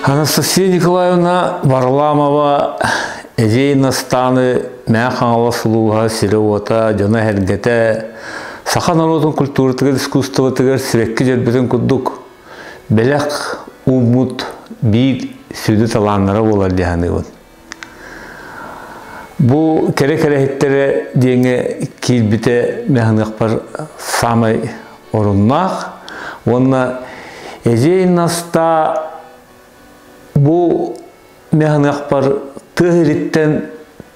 Анастасия Николаевна Варламова Эдьиий Настааны Мэҥэ Хаҥалас улууһа сирэ-уота, дьоно-сэргэтэ саха норуотун культуратыгар, искусствотыгар сибэкки дьөрбөтүн курдук бэлэх ууммут биир сүдү талааннара буолар дии саныыбын. Бу кэрэ кэрэһиттэрэ диэҥҥэ киирбитэ мин саамай оруннаах уонна Эдьиий Настаа бу мин тыа сириттэн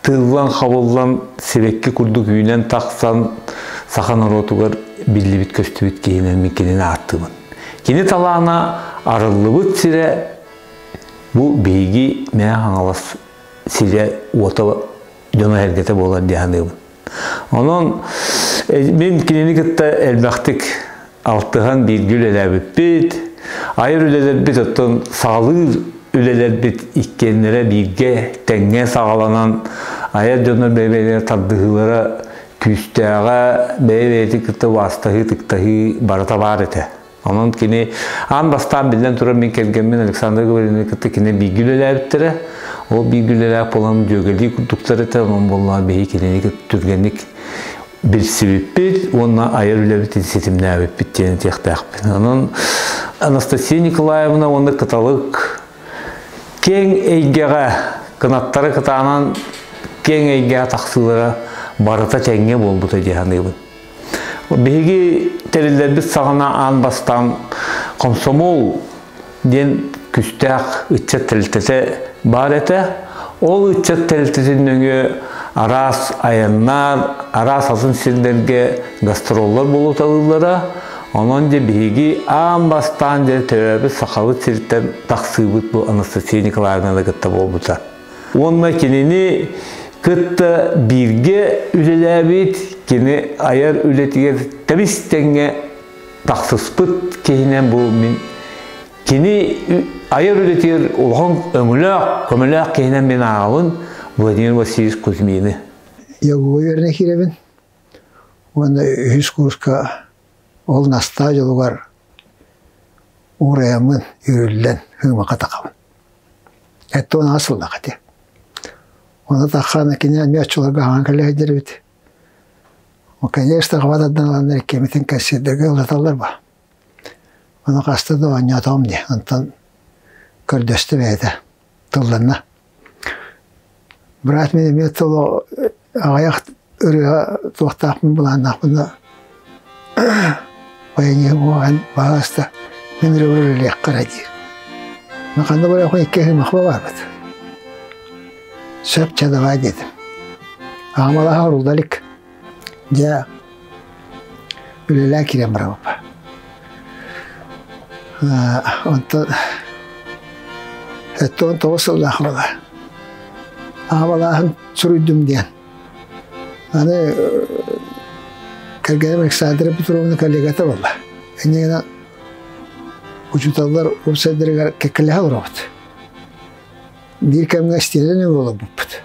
тыыллан-хабыллан сибэкки курдук үүнэн тахсан саха норуотугар биллибит-көстүбүт киһинэн мин кинини ааттыыбын. Кини талаана арыллыбыт сирэ бу биһиги Мэҥэ Хаҥалас сирэ уота дьоно-сэргэтэ буолар дии саныыбын. Онон мин кинини кытта элбэхтик алтыһан бииргэ үлэлээбиппит, айар үлэлэрбит оттон саҕалыыр үлэлэрбит иккиэннэрэ бииргэ тэҥҥэ саҕаланан айар дьоннор бэйэ-бэйэлэрэ тардыһыылара күүстээҕэ, бэйэ-бэйэтин кытта убаастаһыы, ытыктаһыы барыта баар этэ. Онон кини аан бастаан биллэн турар мин кэргэммин Александр Гавриловны кытта кини бииргэ үлэлээбиттэрэ. Ол бииргэ үлэлээх буолан дьүөгэлии курдуктар этэ. Онон буоллаҕа биһиги кинини кытта түргэнник билсибиппит уонна айар үлэбитин ситимнээбиппит диэн этиэхтээхпин. Онон Анастасия Николаевна уонна Кыталык киэҥ эйгэҕэ кынаттара кытаанан киэҥ эйгэҕэ тахсыылара барыта тэҥҥэ буолбута дии саныыбын. Биһиги тэриллэрбит саҕана аан бастаан комсомол диэн күстээх ыччат тэрилтэтэ баар этэ. Ол ыччат тэрилтэтин нөҥүө араас айаннар, араас атын сирдэргэ гастроллар буолуталыыллара. Онон дьэ биһиги аан бастаан дьэ төрөөбүт сахабыт сириттэн тахсыыбыт бу Анастасия Николаевнаны кытта буолбута. Уонна кинини кытта бииргэ үлэлээбит, кини айар үлэтигэр тэбис тэҥҥэ тахсыспыт киһинэн бу мин кини айар үлэтигэр улахан өҥөлөөх, көмөлөөх киһинэн мин ааҕабын Владимир Васильевич Кузьмины. Ягуга үөрэнэ киирэбин уонна үһүс курска ол Настаа дьолугар уурайаммын үрүллэн һыымака тахабын. Эттон аҕа сыллаах этэ. Оны таххана кини эмиэ оччолорго хаҥан кэлэ сылдьар эбит. Конечно, хаба тардан ыланнар иккиэмитин кассирдарга ыллаталлар ба. Ону хаста да оонньоотоҕум дии. Онтон көрдөстө бэйэтэ. Тылланна. Брат мин эмиэ тыл аҕыйах ырыа туохтаахпын былааннаахпын да Пояниһым баһаста мин ырыабар үлэлиэххэ эрэ диир. Мин ханна барыахпын икки ыһымахпа барбыт. Сөп чэ давай диэтим. Аҕам урулла илик. Дьэ үлэлээн киирэн барабыппа. Онтон 79 сыллаах буолар. Аҕам суруйдум диэн. Аны кэргэним Александра Петровна коллегата буолла. Инньэ гынан учууталлар уопсайдарыгар кэккэлэһэ олоробут. Биир кэмҥэ истиэнэ олорбуппут.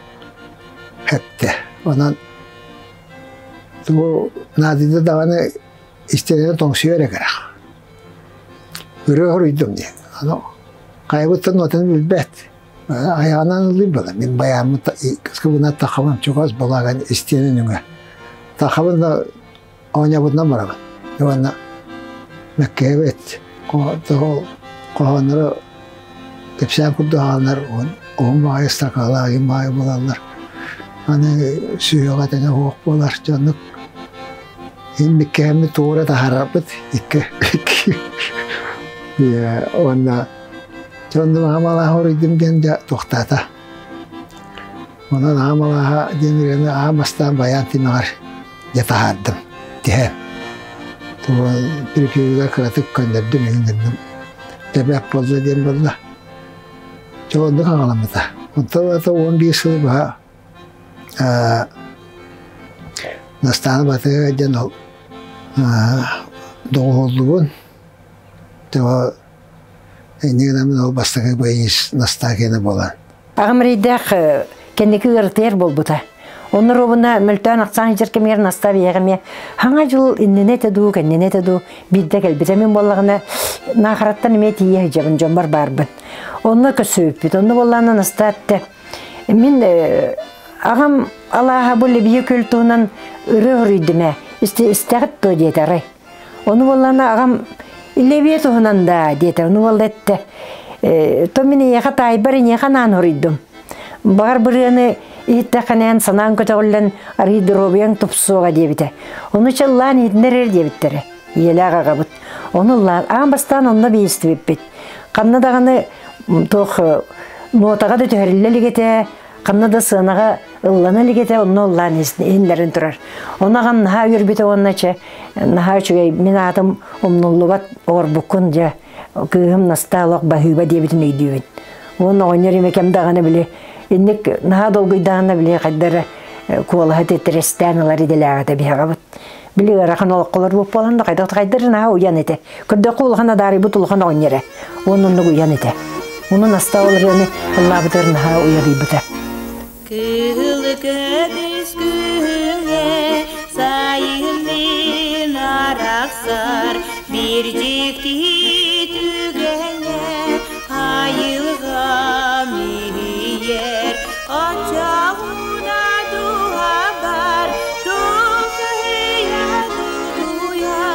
Хэптэ. Онон тугу наадыйда даҕаны истиэнэни тоҥсуйа эрэ кэрэх. Ырыа хоруйдум диэн. Аны хайабыттан нотаны билбэт. Айаҕынан ыллыыр буолар. Мин байааммын кыбына тахабын чугас балааган истиэнэ нөҥө. Тахабын да оонньообутунан барабын. Уонна мэккэбит хоһооннору кэпсээн курдук аҕаллар уһун баҕайы строкалаах ыйын баҕайы буолаллар. Аны сүһүөҕэ тэҥэ суох буолар. Дьоннук инниккэһэммит туора таһаарарбыт икки икки уонна дьоннум аҕам хоруйдум диэн дьэ туохтаата. Онон аҕам алааһа диэн ырыаны аан бастаан байаан тимэҕэр дьэ таһаардым. Тиһэн. Припевигэр кыратык көннөрдүм иһин гынным. Тэбэк буолла диэн буолла. Дьэ оннук аҕаламмыта. Онтон ата 11 сылы быһа Настааны Батыга диэн ол доҕуһуоллубун. Тоҕо инньэ гынан ол бастакы баянист Настаакина буолан. Аҕам эрэйдээх кэнники ыарытыйар буолбута. Онно робуна мөлтөөн ахсаан иһэр кэмигэр Настаа биһиэхэ эмиэ хаҥа дьыл иннинэ этэ дуу, кэннинэ этэ дуу биирдэ кэлбитэ. Мин буоллаҕына Наахараттан эмиэ тиийэ сылдьабын, дьоммор баарбын. Онно көрсүбүппүт. Онно буоллаҕына Настаа эттэ, мин аҕам алааһа бу Лебийэ күөл туһунан ырыа хоруйдум ээ, истэҕит дуо диэтэ арай. Ону буоллаҕына аҕам Лебийэ туһунан да диэтэ. Ону буолла эттэ, то мин эйиэхэ таайбар эйиэхэ анаан хоруйдум. Баҕар бырыаны иһиттэххинээн санаан көтөҕүллэн арыый доруобуйаҥ тупсуоҕа диэбитэ. Ону чаллаан иһитиннэр диэбиттэрэ. Ийэлээх аҕабыт. Ону ыллаан аан бастаан онно биистибиппит. Ханна даҕаны туох нуотаҕа да түһэриллэ илик этэ, ханна да сыанаҕа ыллана илик этэ, онно ыллаан иһиннэрин турар. Ону аҕам наһаа үөрбүтэ уонна чэ наһаа үчүгэй мин аатым умнуллубат оҕорбуккун дьэ кыыһым Настаа олох баһыыба диэбитин өйдүүбүн. Уонна оҕонньор имэ кэм даҕаны били инник наһаа долгуйдаҕына били хайда эрэ куолаһа титирэстээн ылар идэлээҕэ этэ биһэҕэбит. Били ыарахан олоххолор буолан да хайдах хайдар наһаа уйан этэ. Көрдөххө улахан адаарыйбыт улахан оҕонньор эрэ. Уонна оннук уйан этэ. Уну Настаа ол ырыаны ыллаабытыгар наһаа уйадыйбыта. Кыһыл көмүс күһүҥҥэ сайыннын арахсар биир дьикти түгэҥҥэ айылҕам иһийэр оччоҕуна дууһабар тулхайа тутуйа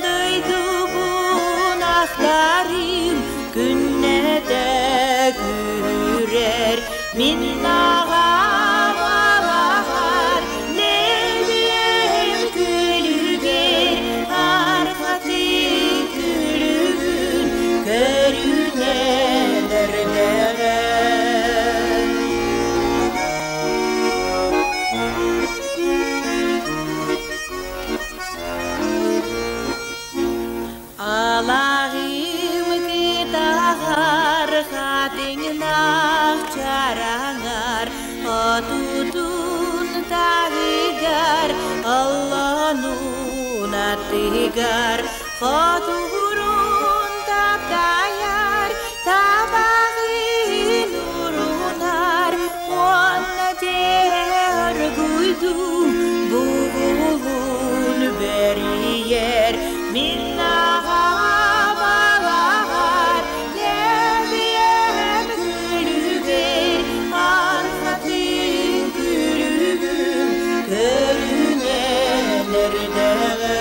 дойдубун ахтарым күннэтэ күүрэр Мин аҕам алаһар нэлиэм күлүгэр арҕатын күлүгүн көрүнэн эрдэҕэ. Алаҕым кытаҕар хатыҥнаах чараҥар отутун таһыгар оллонун аттыгар хотугурун таптайар табаҕын урунар уонна дьэ бугулун бэрийэр мин аҕам алаҕар лэбиэм күлүгэр арҕатын күлүгүн көрүнэн эрдэҕэ.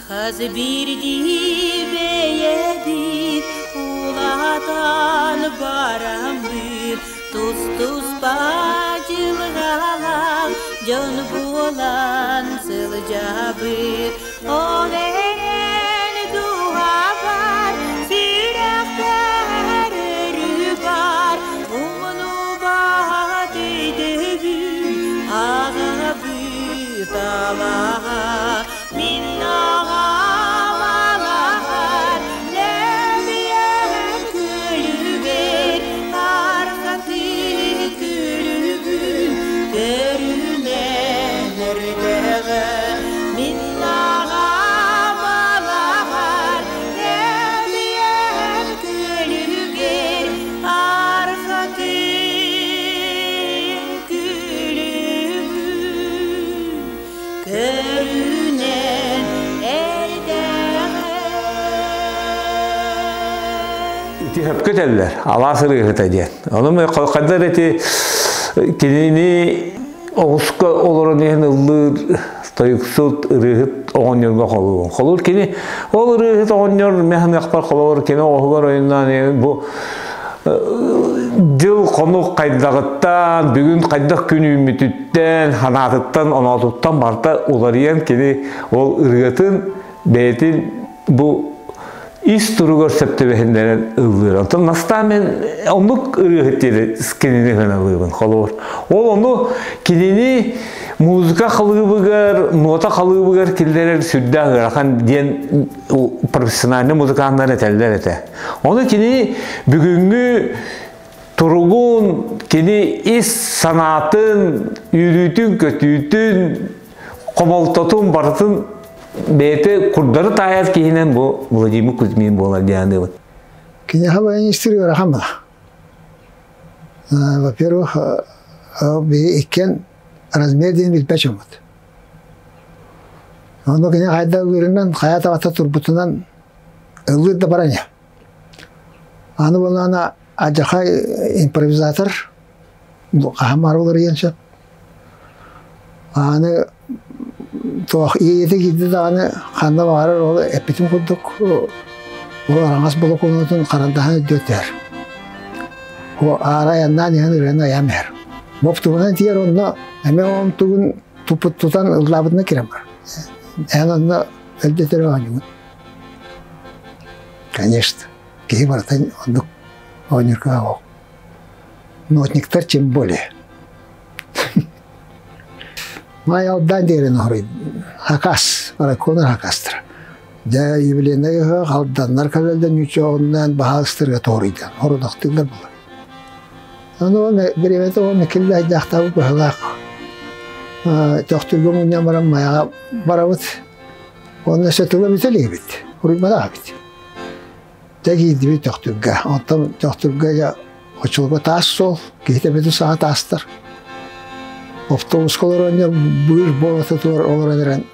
Хас биирдии бэйэбит улаатан бараммыт тус-туспа дьылҕалаах дьон буолан сылдьабыт. Ол эрэн дууһабар сүрэхпэр өрүү баар умнубат өйдөбүл аҕабыт алаһа мин аҕам алаһар лэбиэм күлүгэр арҕатын күлүгүн көрүнэн эрдэҕэ мин аҕам алаһар лэбиэм күлүгэр арҕатын күлүгүн көрүнэн эрдэҕэ. Ити хөпкө этэллэр, алаас ырыаһыта диэн. Ону хайдар эти кинини оҕуска олорон иһэн ыллыыр тойуксут ырыаһыт оҕонньорго холуубун. Холуур кини ол ырыаһыт оҕонньор механыахпар холобур кини оҕуһугар ойуннаан бу дьыл хонук хайдаҕыттан, бүгүн хайдах күн үүммүтүттэн, ханаатыттан, оноотуттан барыта уларыйан кини ол ырыатын бэйэтин бу ис туругар сөп түбэһиннэрэн ыллыыр. Онтон Настаа мен оннук ырыаһыт диэри кинини ыһыналыыбын холобур. Ол ону кинини музыка халыыбыгар, нота халыыбыгар киллэрэр сүрдээх ыарахан диэн профессиональный музыканнар этэллэр этэ. Ону кини бүгүҥҥү туругун, кини ис санаатын, үөрүүтүн, көтүүтүн, хомолтотун барытын Бэйэтэ курдары таайар киһинэн бу Владимир Кузьмин буолар диэн. Киниэхэ баянистыр ыарахан була. Во-первых, биһи иккиэн размер диэн билбэт дьоммут. Ону кини хайда ыллыырынан, хайа таҕата турбутунан ыллыыр да баран иһэр. Аны буоллаҕына алдьархай импровизатор хаһан баҕар уларыйыан сөп. Аны туох иэйэтэ киирдэ даҕаны ханна баҕарар ол эппитим курдук ол араҥас болокуонутун харандаһан өйдүө түһэр. О аара айаннаан иһэн ырыаны айаан иһэр. Моптугунан тиийэр онно эмиэ онтугун туппут тутан ыллаабытына киирэн бар. Эн онно өлдөтөр оонньугун. Конечно, киһи барыта оннук оонньуурга оҕо. Нотниктар тем более. Май алдан диэрин оһоруй хакас, бараконар хакастыр. Дьэ юбилейнай ыһыах алданнар кэлэлден ньучоҕуннаан баһаастырга торуйдан, хорудахтыылар буолар. Аны ол бириэмэтэ ол микиллэйдэхтаабыт быһылаах. Төхтүргэ мунньан баран майаҕа барабыт. Онно өссө тыла бүтэ илигибит, уруйбатах эбит. Дьэ киирдибит Төхтүргэ. Онтон Төхтүргэ дьэ очулга таас суол, киһи төбөтүн саҕа таастар. Автобуска олорон дьэ быыр буола олорон эрэн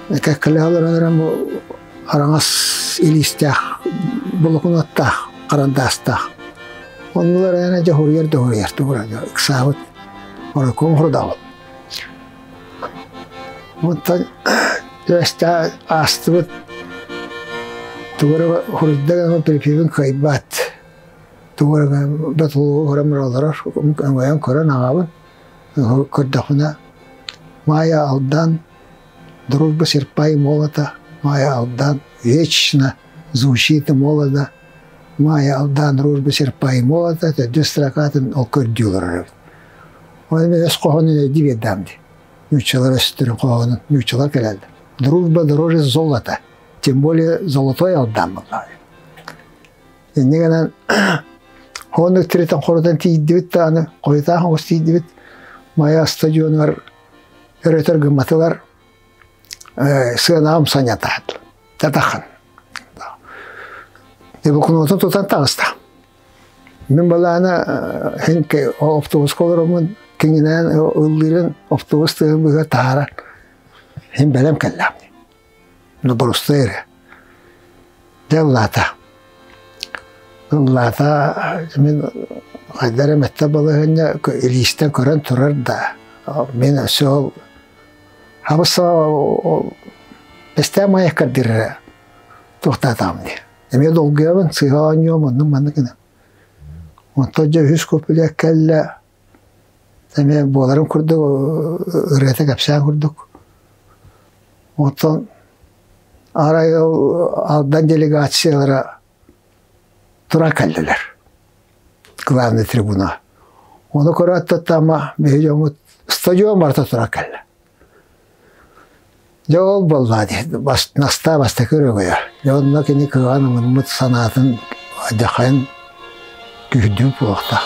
кэккэлэһэ олорон эрэн бу араҥас илиистээх, болокунуоттаах, харандаастаах. Оннулар эрэ дьэ хуруйар да хуруйар тугура дьэ ыксаабыт оройкуом хурдаабыт. Онтон үөстэ аастыбыт тугу эрэ хуруйда гынан припевин кыайбат. Тугу эрэ батулугу көрөн олорор, өҥөйөн көрөн аҕабын. Көрдөхпүнэ Майя Алдан, дружба серпа и молота, Майя Алдан вечно звучит и молодо, Майя Алдан, дружба серпа и молота, төрдүс строкатын ол көрдүү олорор эбит. Ол мен өс хоһоонун өйдүү биэрдэм дии. Нууччалар өстөрүн хоһоонун нууччалар кэлэллэр. Дружба дороже золота, тем более золотой Алдан буоллаҕа. Инньэ гынан оннук тиритэн хорутан тиийдибит даҕаны, хойутаах оҕус тиийдибит. Майа стадионугар өрөтөр гымматылар, сыанаҕым санятаат. Татахан. Эвакуатор тутан таҕыста. Мин балаана хинке автобуска олороммун кининэн ыллыырын автобус тыаһын быһа таһааран хин бэлэм кэллэм. Ну просто эрэ. Дьэ ыллаата. Ыллаата мин хайдара мэтте балаһыанньа илиистэн көрөн турар да мин өссө ол хабыс бэстээх маяккар дирэрэ туохтаатаҕым дии. Эмиэ долгуйабын, сыыһа оонньуом, оннук маннык гына. Онтон дьэ үһүс куплет кэллэ, эмиэ буоларын курдук ырыата кэпсээн курдук. Оттон арай ол Алдан делегациялара тура кэллилэр главный трибуна. Ону көрөөт тама биһи дьоммут стадион барыта тура кэллэ. Дьэ ол буоллаа дии, Настаа бастакы өрөгөйө. Дьэ онно кини кыаҕан ылыммыт санаатын дьахайын күүһүрдүү буолуохтаах.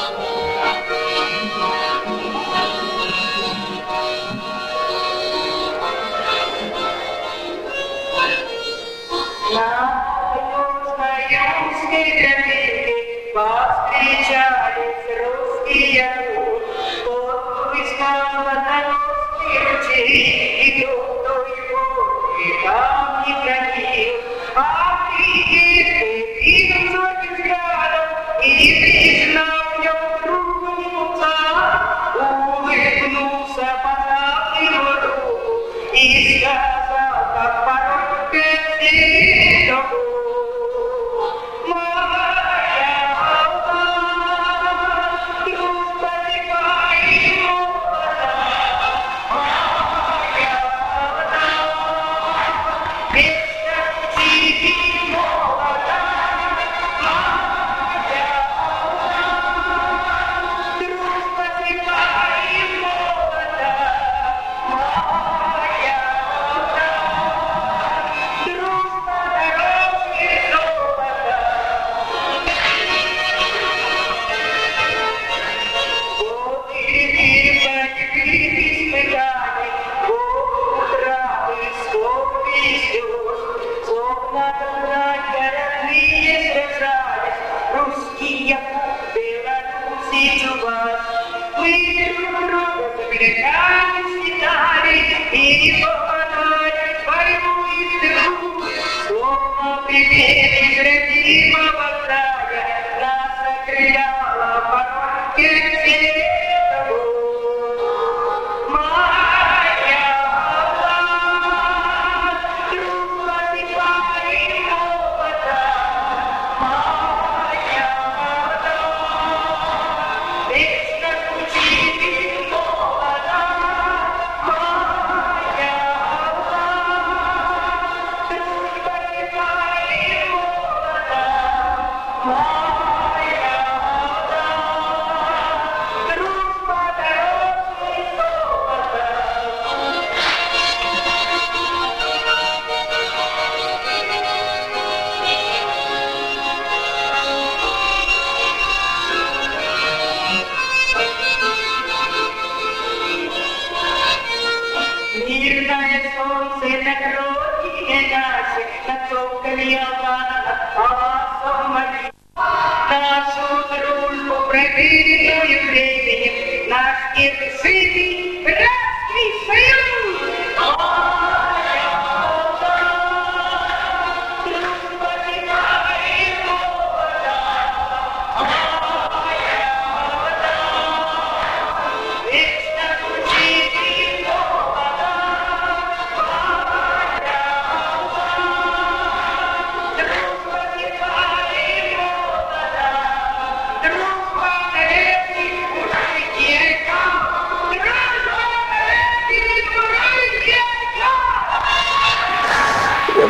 Повстречались русские вас. Мы друг друга заклинали, считали и попадали в борьбу и труд. Словно привет из родимого края нас окрыляла порой Мирное солнце на родине нашей, над сопками Албана, Нашу дружбу, проверенную временем, наш нерушимый братский союз!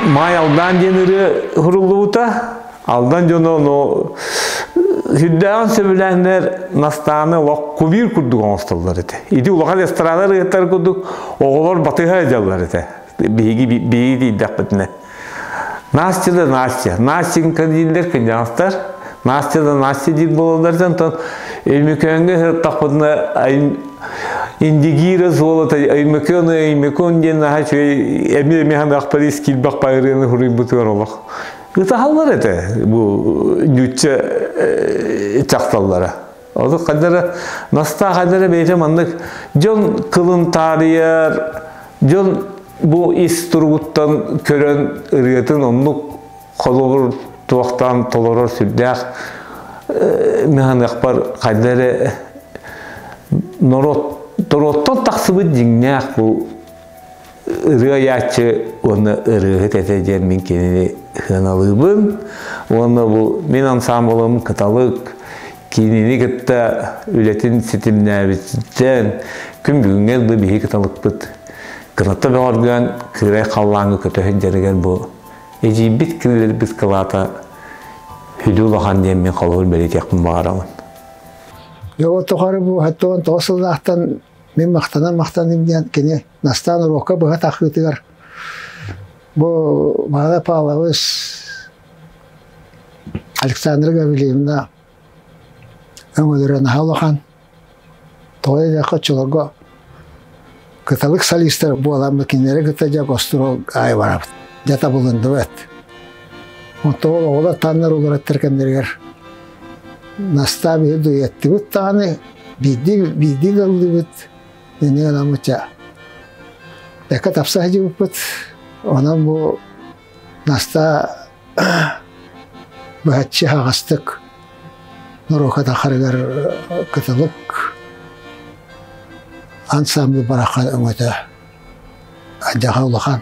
Маай Алдан диэн ырыа уһуруллубута. Алдан дьоно ону сүрдээҕин сөбүлээннэр Настааны олох кубир курдук оҥостоллор этэ. Ити улахан эстрада ырыаһыттар курдук оҕолор батыһа сылдьаллар этэ. Биһиги биһиги тиийдэхпитинэ. Настя да Настя. Настенька дииллэр кырдьаҕастар. Настя да Настя диир буолаллар онтон Өймөкөөҥҥө сырыттахпытына Индигира золото Өймөкөөн Өймөкөөн диэн наһаа үчүгэй эмиэ эмиэ ханаахтар ис киирбэх байырыаны суруйбутугар олох ытаһаллар этэ бу ньуучча чахталлара. Ол хадара Настаа хадара бэйэтэ маннык дьон кылын таарыйар, дьон бу ис туругуттан көрөн ырыатын оннук холобур туохтаан толорор сүрдээх мыһаныахпар хайда эрэ норуот норуоттан тахсыбыт дьиҥнээх бу ырыа айааччы уонна ырыаһыт этэ диэн мин кинини сыаналыыбын уонна бу мин ансаамбылым кыталык кинини кытта үлэтин ситимнээбититтэн күн бүгүҥҥэ дылы биһи кыталыкпыт кыната бөҕөргөөн кыырай халлааҥҥа көтө сылдьарыгар бу эдьиийбит кинилэрбит кылаата сүдү улахан диэн мин холобур бэлиэтиэхпин баҕарабын. Дьэ, тухары бу 79 сыллаахтан мин махтанан махтаным диэн кини Настаан уруокка быһа тахыытыгар бу Мара Павлович Александра Гаврильевна өҥөлөрө наһаа улахан. Тоҕо диэтэххэ оччолорго кыталык солистар буоламмыт кинилэри кытта дьэ гостуруол аайы барабыт. Дьэ табылынныбыт. Оттон ол оҕолор тааннар уларыттар кэмнэригэр Настаа биһи дуэттыбыт даҕаны биирдии биирдии ыллыыбыт иннигэ анаммычча бэккэ тапса сылдьыбыппыт. Онон бу Настаа быһаччы аһаҕастык норуокка тахарыгар кытылык ансамбль бараххан өҥөтө алдьархай улахан.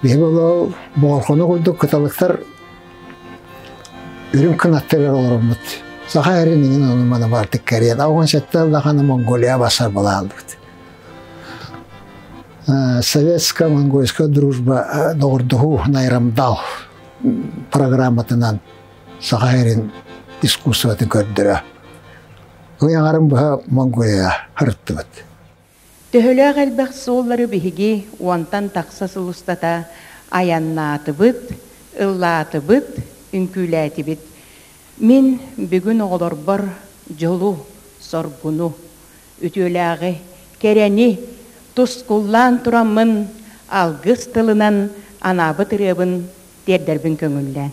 Биһиги ол боҕорхону курдук кыталыктар үрүҥ кынаттарыгар олороммут саха эрин иҥин ону маны баартык кэриэн 87 улахана Монголия басар балаалбыт. Советско-монгольская дружба доҕордоһуу Найрамдал программатынан саха эрин искусствотын көрдөрө. Ый аҥарын быһа Монголияҕа сырыттыбыт. Төһөлөөх элбэх суоллары биһиги уонтан тахса сыл устата айаннаатыбыт, ыллаатыбыт, үҥкүүлээтибит. Мин бүгүн оҕолорбор дьолу, соргуну, үтүөлээҕи, кэрэни тускуллаан тураммын алгыс тылынан анаабыт ырыабын тиэрдэрбин көҥүллээн.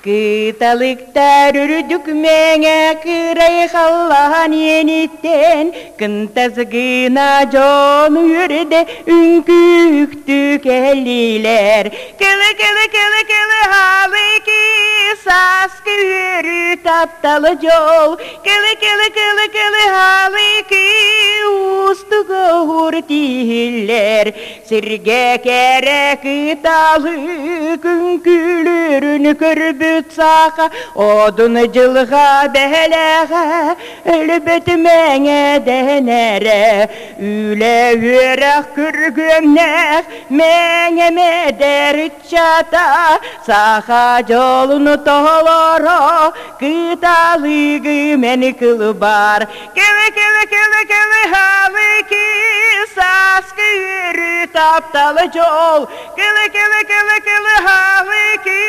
Кыталыктар үрдүк мэҥэ кырай халлаан иэниттэн кынтас гына дьон үөрдэ үҥкүүктүү кэллилэр. Кылы кылы кылы кылы хаалыки сааскы үөрүү тапталы дьол кылы кылы кылы кылы хаалыки уустук оһур тиһиллэр Сиргэ кэрэ кыталы күҥкүлүүрүн көрбүт саха одун дьылҕа бэһэлээҕэ өлбөт мэҥэ дэнэрэ үлэ үөрэх күргүөмнээх мэҥэ мэдэр ыччата саха дьолун толоро кыталыгы мэн кылбар Кэлэ кэлэ кэлэ кэлэ хаалыки сааскы үөрүү тапталы дьол Кэлэ кэлэ кэлэ кэлэ хаалыки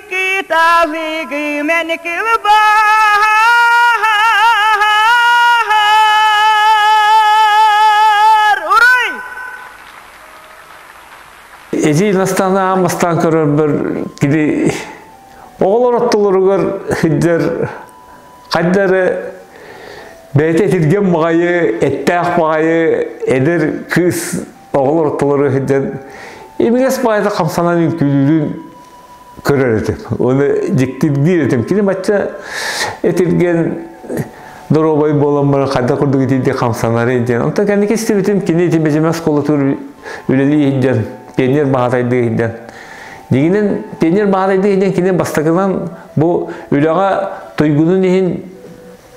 кыталыгы мэн кылбар Уруй! Эдьиий Настааны аан бастаан көрөрбөр кини оҕолор ортолоругар сылдьар Хайда эрэ бэйэтэ этиргэн баҕайы, эттээх баҕайы эдэр кыыс оҕолор ортолоро сылдьан имигэс баҕайыта хамсанан үҥкүүлүүрүн көрөр этим. Оны дьиктиргиир этим. Кини бачча этиргэн доруобай буолан баран хайдах курдук итиирдик хамсанарый диэн. Онтон кэнники истибитим кини ити Бэдьимэ оскуолатыгар үлэлии сылдьан, пионер баһаатайдыы сылдьан. Дьиҥинэн пионер баһаатайдыы сылдьан кини бастакынан Бу үлэҕэ туйгунун иһин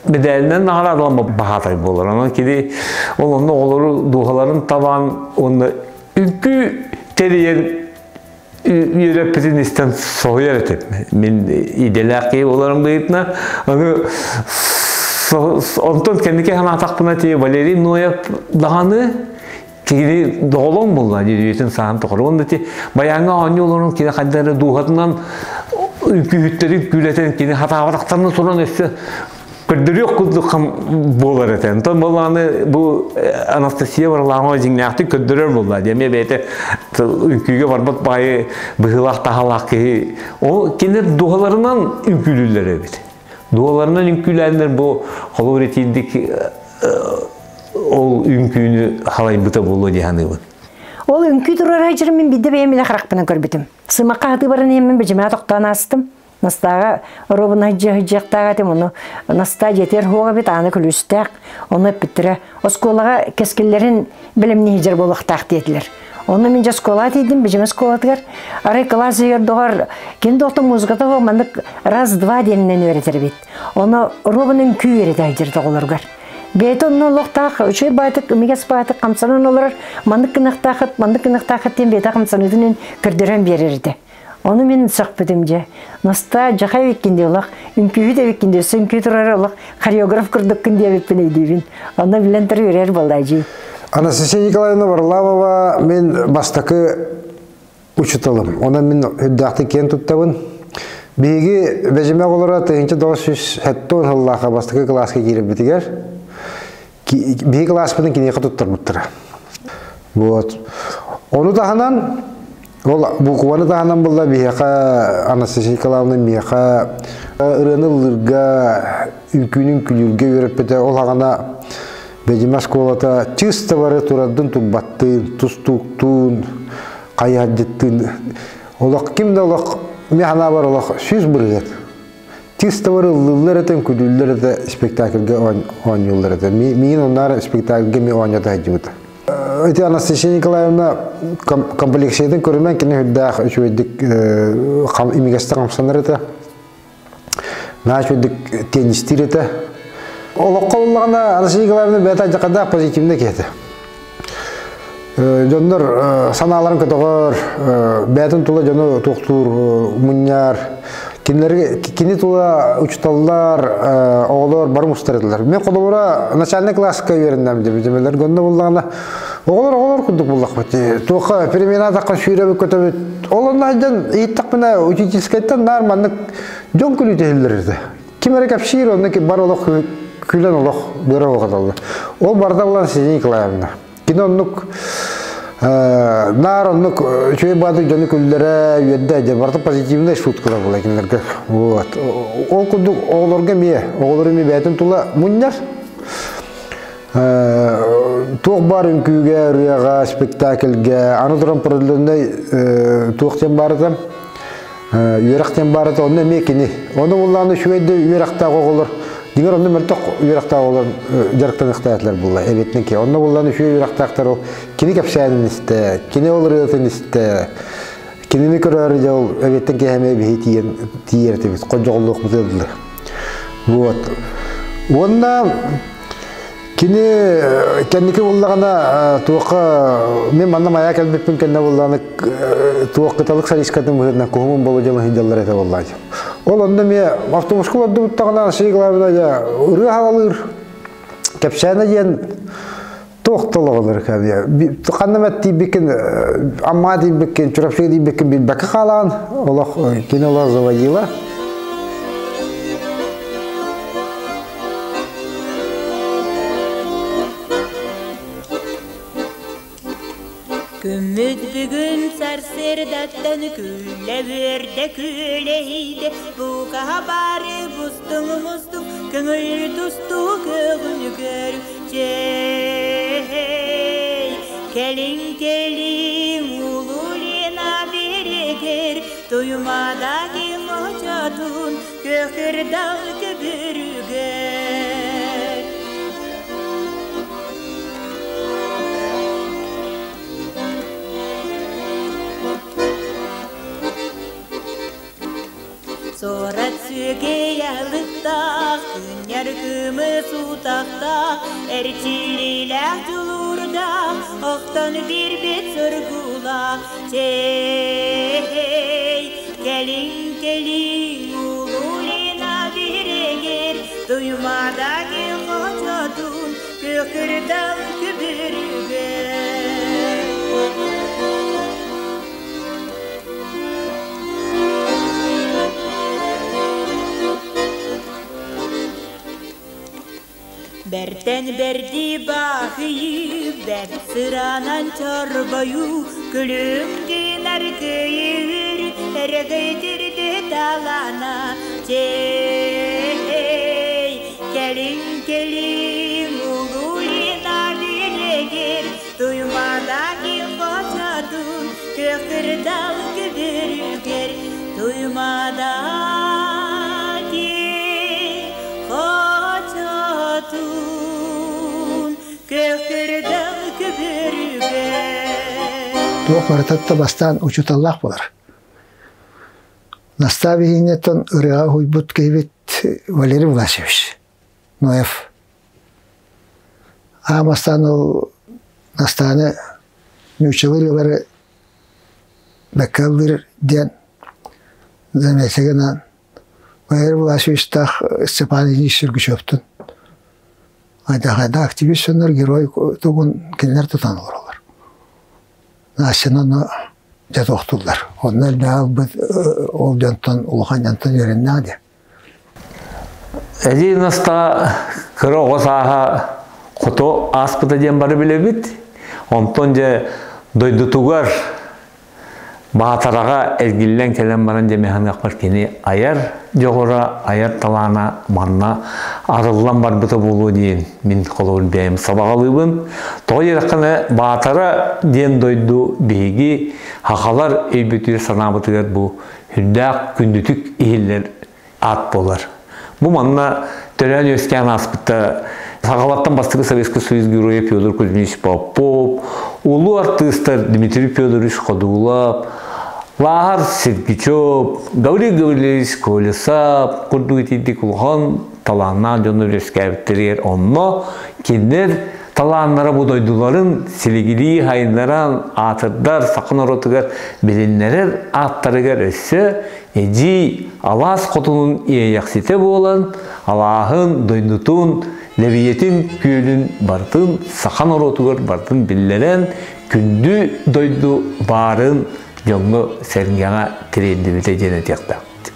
мэдээлинэн наҕараадаламмыт баһаатай буолар. Онон кини ол онно оҕолору дууһаларын табан уонна үҥкүү тэрийэн үөрэппитин истэн соһуйар этим. Мин идэлээх киһи буоларым быһыытынан аны онтон кэнники санаатахпына ти Валерий Ноев даҕаны кини доҕолоҥ буолла дии саһан тоҕор уонна ти байааҥҥа оонньуу олорон кини хайда эрэ дууһатынан үҥкүүһүттэрин күүлэтэн кини хатаабатахтарына туран өссө көрдөрүөх курдук буолар этэ. Онтон буоллаҕына бу Анастасия Варламова дьиҥнээхтик көрдөрөр буолла. Эмиэ бэйэтэ үҥкүүгэ барбат баайы быһыылаах таһаалаах киһи. Ол кинилэр дууһаларынан үҥкүүлүүллэр эбит. Дууһаларынан үҥкүүлээннэр бу холобур итиирдик ол үҥкүүнү халайбыта буолуо дии саныыбын. Ол үҥкүү турар айдьырым мин бидде бэйэм илэ харахпынан көрбүтүм. Сымакка хатыы баран иһэммин бэдьимээ тохтоон аастым. Настааҕа оруобуна дьиэхтаах этим, ону Настаа дьиэтигэр хуоҕа эбит, ааны күлүүстээх. Ону эппиттэрэ, оскуолаҕа кэскиллэрин бэлэмниир дьэр буолуохтаах диэтилэр. Онно мин дьэ оскуолаҕа тиийдим, бэдьимэ оскуолатыгар. Арай кылаас иһигэр доҕор, ким да оттон музыката суох маннык раз-два диэнинэн үөрэтэр эбит. Ону оруобуна үҥкүү үөрэтэ сылдьар оҕолоругар. Бэйэтэ онно олохтоох үчүгэй баайтык, имигэс баайтык хамсанан олорор, маннык гыныахтаахыт, маннык гыныахтаахыт диэн бэйэтэ хамсаныытын көрдөрөн биэрэр этэ. Ону мин сөхпүтүм дьэ. Настаа дьаха эбиккин дии олох, үҥкүүһүт эбиккин дии, өссө үҥкүү турар олох хореограф курдуккун диэбиппин өйдүүбүн. Онно билэн турар үөрэр буолла дьии. Анастасия Николаевна Варламова мин бастакы учуталым. Онон мин үрдээхтик киэн туттабын. Биһиги Бэдьимэ оҕолоро 1970 сыллаахха бастакы кылааска киирэрбитигэр биһиги кылааспытын киниэхэ туттарбыттара. Вот. Ону таһынан ол букваны таһынан булла биһиэхэ Анастасия Николаевна миэхэ ырыаны ыллыырга, үҥкүүнүн күлүүргэ үөрэппитэ. Ол аҕана Бэдьимэ оскуолата чыста бары турардын турбаттыын, тустууктуун, хайыһардьыттыын олох ким да олох мин санаабар олох 100%. Чыста бары ыллыыллар этэ, күлүүллэр этэ, спектакльга оонньууллар этэ. Миин оннаар спектакльга ми оонньото сылдьыбыта. Ити Анастасия Николаевна комплекциятын көрүмэн кини үрдээх үчүгэйдик имигэстик хамсанар этэ. Наһаа үчүгэйдик теннистиир этэ. Олоххо буллаҕына Анастасия Николаевна бэйэтэ алдьархайдаах позитивнай киһи этэ. Дьоннор санааларын көтөҕөр, бэйэтин тула дьону туохтуур, мунньар. Кинилэри кини тула учууталлар, оҕолор бары мустар этилэр. Мен холобура начальный класска үөрэннэм дебитимелер гонно буллаҕына оҕолор оҕолор курдук буллахпыт. Туохха перемена атахха сүүрэбит көтөбүт. Ол онно сылдьан иһиттэхпинэ учительскайтан наар маннык дьон күлүүтэ иһиллэр этэ. Ким эрэ кэпсиир, онно бар олох күлэн олох быара оҕотоллор. Ол барда булан Сидия Николаевна. Кини оннук Наар оннук үчүгэй баадык дьону күллэрэ үөрдэ дьэ барыта позитивнай шуткалар була кинилэргэ. Вот. Ол курдук оҕолорго эмиэ, оҕолору эмиэ бэйэтин тула мунньар. Туох баар үҥкүүгэ, ырыаҕа, спектакльгэ, аны туран определенный туох диэн баарыта, үөрэх диэн баарыта, онно эмиэ кини. Ону буллааны үчүгэй да үөрэхтээх оҕолор, дьиҥэр онно мөлтөх үөрэхтээх оҕолор дьарыктаныахтаатылар булла, эбиэтинэн ки. Онно буллааны үчүгэй үөрэхтээхтэр ол кини кэпсээнин истэ, кини ол ырыатын истэ, кинини көрөөрү дьэ ол эбиэттэн киэһэ эмиэ биһи тиийэн тиийэр этибит, ходьоҕоллуохпут ыалдылар. Вот. Уонна кини кэнники буллаҕына туохха мен манна майа кэлбиппин кэннэ буллаҕына туох кыталык солисткатын быһыытынан куһумун болу дьон сылдьаллар этэ буоллаҕа. Ол онно эмиэ автобуска олордубуттаҕына Сергей Главина дьэ ырыа хаалалыыр кэпсээнэ диэн туох толоҕолор ханна эмэ тиийбиккин Амма тиийбиккин Чурапчыга тиийбиккин билбэккэ хаалаан олох кини олох заводила. Күммүт бүгүн сарсыардаттан күлэ үөрдэ күөлэһийдэ Букаһа бары бустуҥ-мустуҥ көҥүл тустуу көҕүн көр Чэй, кэлиҥ кэлиҥ улуу Лена биэрэгэр Туймадаки хочотун көкүрдал көбүрүгэр. Сорат сүөгэй аһылыктаах, күннэр кымыс утахтаах, эрчиллиилээх дьулуурдаах, охтон биэрбит соргулаах. Чэй, кэлиҥ, кэлиҥ, улуу Лена биэрэгэр, Туймадаки хочотун көкүрдал көбүрүгэр. Бэртэн бэрди баахыйы, бэрт сыранан чорбойу, күлүм гынар кыйыр, эрэгэй талана. Чэй, кэлиҥ, кэлиҥ, улуу Лена биэрэгэр, Туймадаки хочотун көкүрдал көбүрүгэр, Туймадаки хочотун көкүрдал көбүрүгэр. Туох барытатта бастаан учууталлаах буолар. Наставиһинеттон ырыаҕа уһуйбут киһибит Валерий Власевич Ноев. Аан бастаан ол Настааны нууччалыы ырыалары бэккэ ыллыыр диэн заметигынан Валерий Власевичтаах Степан Ильич Сергучевтун айда активист дьоннор герой тугун кинилэр тутан олороллор. Настяны ону дьэ тохтуллар. Онно элбэҕи ылбыт ол дьонтон улахан дьонтон үөрэннэҕэ дии. Эдьиий Настаа кыра оҕо сааһа хоту ааспыта диэн бары билэбит. Онтон дьэ дойдутугар Баатараҕа эргиллэн кэлэн баран дьэ механыахпар кини айар дьоҕура, айар талаана манна арыллан барбыта буолуо диэн мин холобур бэйэм сабаҕалыыбын. Тоҕо диэтэххинэ Баатара диэн дойду биһиги сахалар өйбүтүгэр санаабытыгар бу сүрдээх күндүтүк иһиллэр аат буолар. Бу манна төрөөн үөскээн ааспыта сахалартан бастакы Советский Союз геройа Федор Кузьмич Попов, улуу артыыстар Дмитрий Федорович Ходулов, Лааһар Сергичев, Гаврил Гаврильевич Колесов курдук итинник улахан талааннаах дьону үөскээбиттэригэр онно кинилэр талааннара бу дойдуларын силигилии хайыннаран аатырдар саха норуотугар билиннэрэр ааттарыгар өссө эдьиий алаас хотунун иэйэхситэ буолан алааһын дойдутун лэбийэтин күөлүн барытын саха норуотугар барытын биллэрэн күндү дойду баарын дьоҥҥо сэргэҕэ тириэрдибитэ диэн этиэхтээхпит.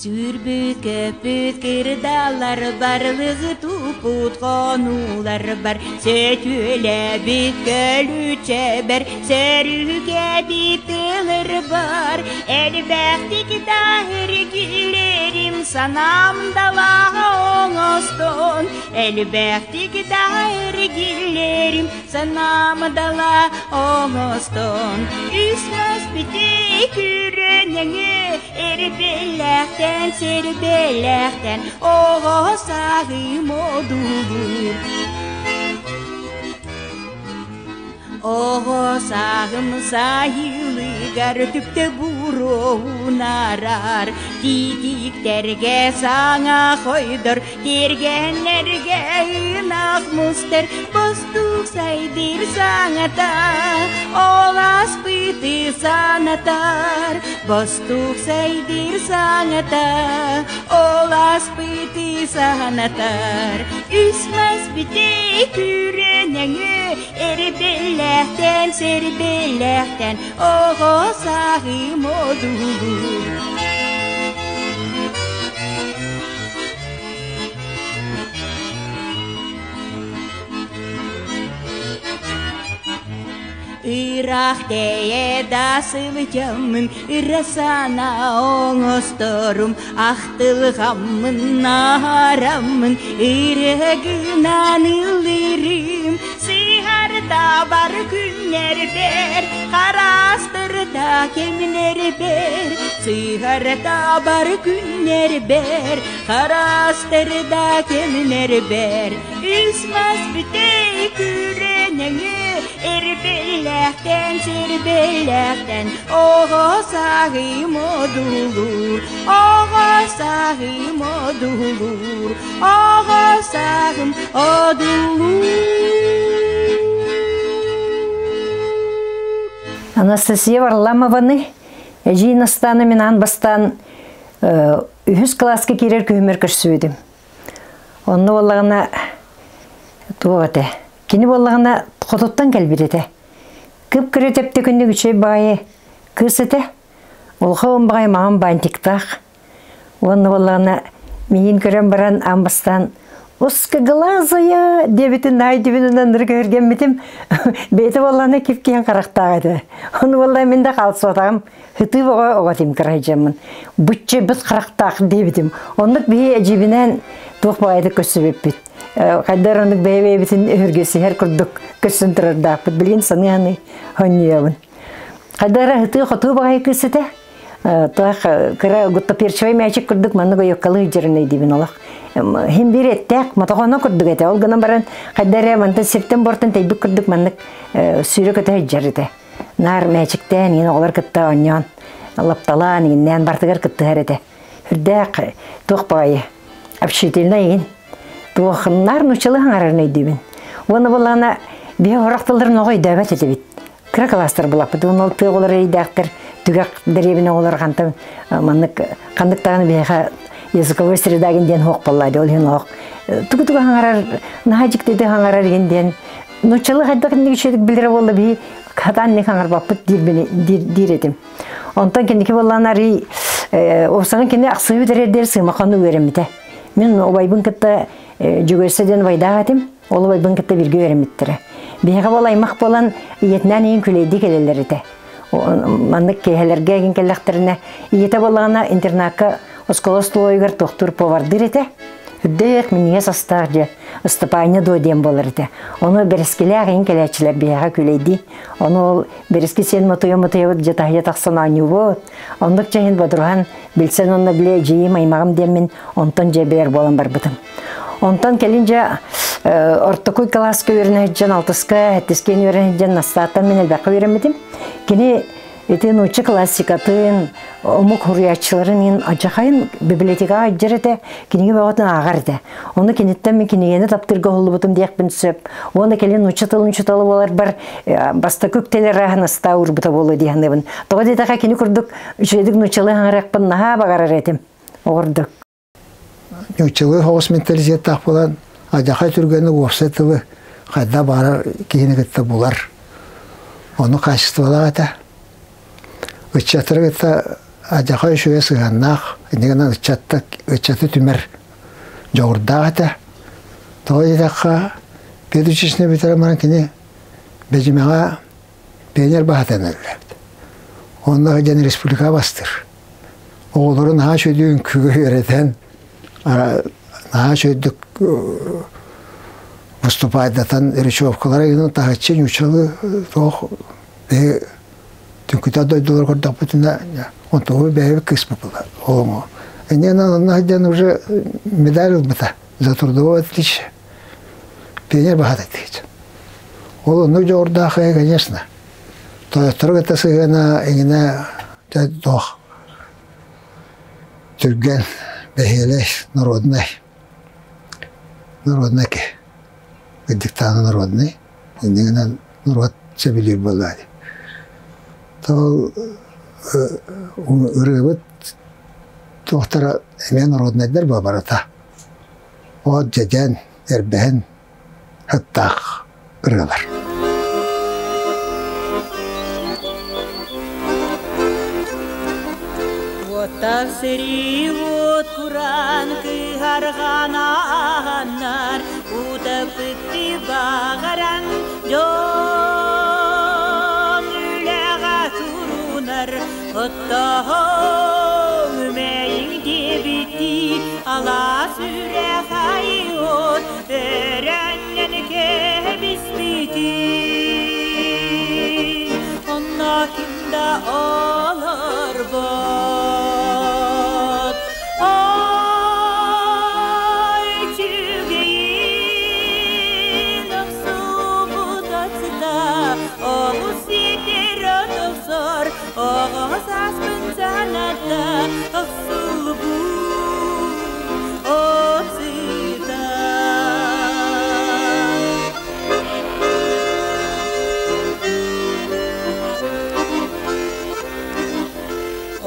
Сүүрбүт көппүт кырдалар барлыгы тупут хонуулар бар сөтүөлэбит көлүчэбэр сөрүгэбит тылыр бар элбэхтик даһыргилерим санаам далаҕа оҥостон элбэхтик даһыргилерим санаам дала оҥостон үс мас битик күрэнэҥи Эрбэлээхтэн, сэрбэлээхтэн оҕо сааһым одуулуур. Оҕо сааһым сайылыгар түптэ буруоунарар, тиитиктэргэ саҥа хойдор, тиэргэннэргэ ынах мустар, бостуук сайдыр саҥата, ол аспыты санатар, бостуук сайдыр саҥата, ол аспыты санатар. Үс мас бүтей күрэнэҥи эрбэлээхтэн, сэрбэлээхтэн оҕо сааһым одуулуур. Ыраах тэйэ да сылдьаммын, ыра санаа оҥосторум, ахтылҕаммын наһараммын, ырыа гынан ыллыырым. Сыһарда бар күннэрбэр, хараастырда кэмнэрбэр, сыһарда бар күннэрбэр, хараастырда кэмнэрбэр. Үс мас бүтэй күрэнэҥи эрбэлээхтэн, сэрбэлээхтэн оҕо сааһым одуулуур, оҕо сааһым одуулуур, оҕо сааһым одуулуур. Анастасия Варламованы эдьиий Настаана мин аан бастаан үһүс кылааска киирэр күһүмэр көрсүбүтүм. Онно буоллаҕына туох этэ? Кини буоллаҕына хотуттан кэлбит этэ. Кып-кыра тэптэ күннүк үчүгэй баҕайы кыыс этэ. Улахан баҕайы маҥан бантиктаах. Уонна буоллаҕына миигин көрөн баран аан бастаан узкоглазая диэбитин наай дибин ынырык өһүргэммитим. Бэйэтэ буоллаҕына кип-киэҥ харахтаах этэ. Ону буоллаҕына мин да хаалсыбатаҕым. Ытыы оҕо оҕо этим кырайдьаммын. Бучча быс харахтаах диэбитим. Оннук биһи эдьиибинээн туох баҕайытык көрсүбүппүт. Хайдар оннук бэйэ-бэйэбитин өһүргэсиһэр курдук көрсөн турардаахпыт. Билигин саныы-саныы хонньуйабын. Хайдара ытыы-хотуу баҕайы кыыс этэ. Туох кыра гуттаперчевай мячик курдук маннык ойуоккалыы сылдьарын өйдүүбүн олох. Хим биир эттээх мотоҕоно курдук этэ. Ол гынан баран хайда эрэ мантан сиртэн бортон тэйбит курдук маннык сүүрэ-көтө сылдьар этэ. Наар мээчиктээн иин оҕолор кытта оонньоон, лапталаан ииннээн бартыгар кыттыһар этэ. Үрдээх туох баҕайы общительнай иин. Туох наар нууччалыы хаҥарарын өйдүүбүн. Уонна буоллаҕына биһи орох тылларын оҕо өйдөөбөт этибит. Кыра класстар булаппыт. Уонна ол тыа оҕолор эйдээхтэр түгэх дэриэбинэ оҕолор хантан маннык ханнык даҕаны биһиэхэ языковой среда диэн суох буолла ол иһин оһох тугу-тугу хаҥарар наһаа дьиктитэ хаҥарар иһин диэн нууччалыы хайдах инник үчүгүйдүк билэрэ буолла биһи хатаан инник хаҥарбаппыт диир диир этим. Онтон кэнники буоллаан арый уопсанан кини ахсыы бүтэрэр диэр сыымахан үөрэммитэ. Мин убайбын кытта Дьөгүөссэ диэн убайдаах этим. Ол убайбын кытта бииргэ үөрэммиттэрэ. Биһиэхэ буол аймах буолан ийэтинээн ийин күлэйдии кэлэллэр этэ. Маннык киэһэлэргэ игин кэллэхтэринэ ийэтэ буоллаҕына интернакка оскуола остолуойугар туохтуур повардыыр этэ. Үрдээх минньигэс астаах дьэ Ыстапаанньа дуо диэн буолар этэ. Ону бэрэскилээх иһин кэлээччилэр биһиэхэ күлэйдии. Ону ол бэрэски сиэн мотуйа-мотуйабыт дьэ таһыйа тахсан оонньуубут. Оннук чэһин бодоруһан билсэн онно били эдьиийим аймаҕым диэммин онтон дьэ бэйэр буолан барбытым. Онтон кэлин дьэ ортокуй кылааска үөрэнэ сылдьан алтыска, сэттискэ үөрэнэ сылдьан Настааттан мин элбэххэ үөрэммитим. Кини Ити нуучча классикатын, омук суруйааччыларын иһин адьахайын библиотекаҕа илдьэр этэ, кинигэ бөҕөтүн ааҕар этэ. Ону киниттэн мин кинигэни таптыырга уһуллубутум диэхпин сөп. Уонна кэлин нуучча тылын учуутала буоларбар бастакы үктэлэр ааһын уурбута буолуо дии саныыбын. Тоҕо диэтэххэ кини курдук үчүгэйдик нууччалыы хаҥарыахпын наһаа баҕарар этим. Оҕордук. Нууччалыы соҕус менталитеттаах буолан, адьахай түргэнник уопсай тылы хайда баҕарар киһини кытта булар. Ону качестволаах этэ. Ыччаттары кытта Адьаха үчүгэй сыһыаннаах, иннигинэн ыччатта ыччаты түмэр дьоҕурдаах этэ. Тоҕо диэтэххэ, педучилищены бүтэрэн баран кини Бэдьимэҕэ пионер баһатан үлэлээбит. Онно дьэн республика бастыр. Оҕолору наһаа үчүгэйдик үҥкүүгэ үөрэтэн, наһаа үчүгэйдик выступайдатан речевкалара гынан таһыччы ньууччалыы туох биһи түҥкүтэ дойдулар көрдөхпүтүнэ онтугу бэйэбит кыыспыт олоҥо. Иннинэн онно сылдьан уже медаль ылбыта за трудовое отличие. Пионер баһата этигит. Ол оннук дьоҕурдаах конечно. Тойоттору кытта сыһыана иҥинэ туох түргэн, бэһиэлэй, народнай. Народнай киһи. Кырдьыктааны народнай. Иннигинэн норуот сөбүлүүр буоллаа дии. Ол ырыабыт туохтара эмиэ народнайдар буолбарата. От дьэдьэн, эрбэһин сыттаах ырыалар. Уоттаах сэрии уот кураан кыһарҕанааннар утаппытты баҕаран дьон үлэҕэ турунар оттоһон үмэйиҥ диэбиттии алаас үрэх айыот Өрөҥҥөн кэбиспитин, онно ким да олорбот. Ой, үчүгэйин охсубут ацыта, оҕус ситэр охсор, оҕо сааспын саната охсубут.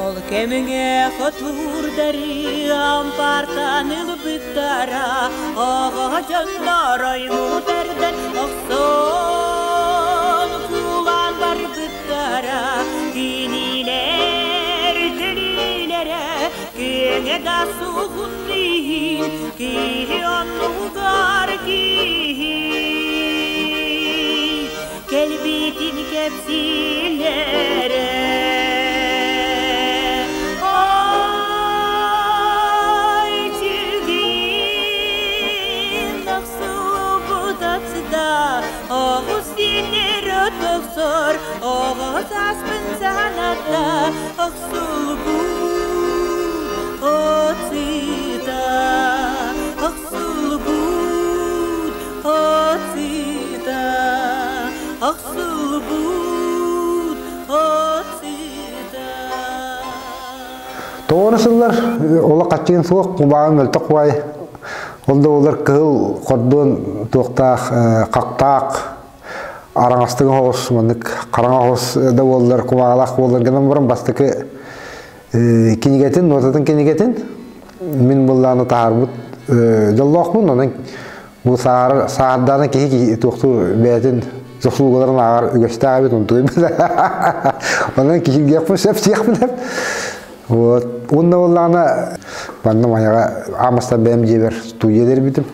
Ол кэмҥэ хотуурдары ампаартан ылбыттара, оҕо дьоннор оймутардан охсон куулаан барбыттара, кинилэр төлүүлэрэ Киэҥэ да суһун иһин, киһи оннугар киһи. Кэлбитин кэпсииллэрэ. Ой, чүгин охсубут ацыда, оҕус синер отохсор, оҕо сааспын санатта, Охсулбут от сыта, охсулбут от сыта, охсулбут от сыта. Тоҕо сыллар ола хаччыын суох, кубаҕын мөлтөх баай. Ол да буоллар кыһыл хордуон туохтаах, хахтаах араҥастыҥы оҕус маннык хараҥа оҕус да буоллар кумааҕылаах буоллар гынан баран бастакы кинигэтин нотатын кинигэтин мин быллааны таһаарбыт дьоллоохпун онон бу саар саардаана киһи туохтуу бэйэтин заслугаларын ааҕар үгэстээх эбит онтуй онон киһиргиэхпин сөп сиэхпин вот уонна буоллаҕына манна майаҕа аамастан бэйэм дьиэбэр студия дэрбитим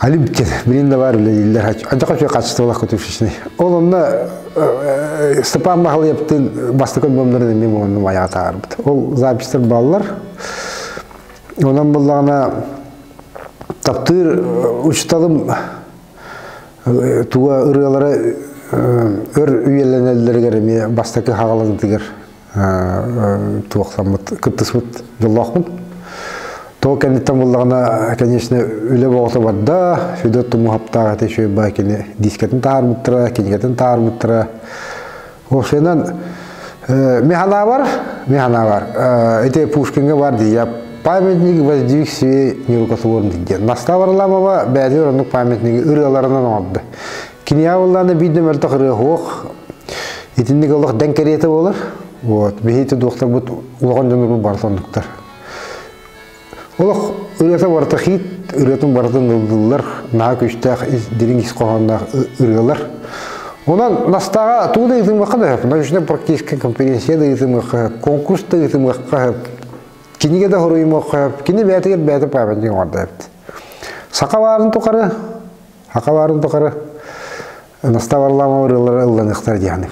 Алим билин да бар үлэлииллэр. Адьака үчүгэй хаачыстыбалаах көтүшечный. Ол онно Степан Махалыевтын бастакы альбомнарын эмиэ онно майаҕа таһаарбыт. Ол записьтар бааллар. Онон буллаҕына таптыыр учууталым туга ырыалара өр үйэлэнэллэригэр эмиэ бастакы хаҕаланытыгар туохтаммыт кыттыспыт дьоллоохпун. Тоҕо кэнниттэн буллаҕына, конечно, үлэ боҕото барда. Федот Тумуһаптаах этэ үчүгэй баа кини дискэтин таһаарбыттара, кинигэтин таһаарбыттара. Уопсайынан, механабар, механабар, ити Пушкинга бар дии, я памятник воздвиг себе нерукотворный диэн. Наста Варламова бэйэтигэр оннук памятниги ырыаларынан оҥордо. Кинигэ буоллаҕына биир да мөлтөх ырыа суох. Итинник олох дэҥ кэриэтэ буолар. Вот. Биһиги дуохтарбыт улахан дьоннорбут барыта оннуктар. Олох ырыата барыта хит, ырыатын барытын ыллыллар, наһаа күүстээх, дириҥ ис хоһоонноох ырыалар. Онон Настааҕа тугу да ыытымыахха да сөп, научно-практическай конференция да ыытымыахха сөп, конкурс да ыытымыахха сөп, кинигэ да хоруйумуохха сөп, кини бэйэтигэр бэйэтэ памятник оҥордо эбит. Саха баарын тухары, саха баарын тухары Настаа Варламова ырыалара ылланыахтара диэхник.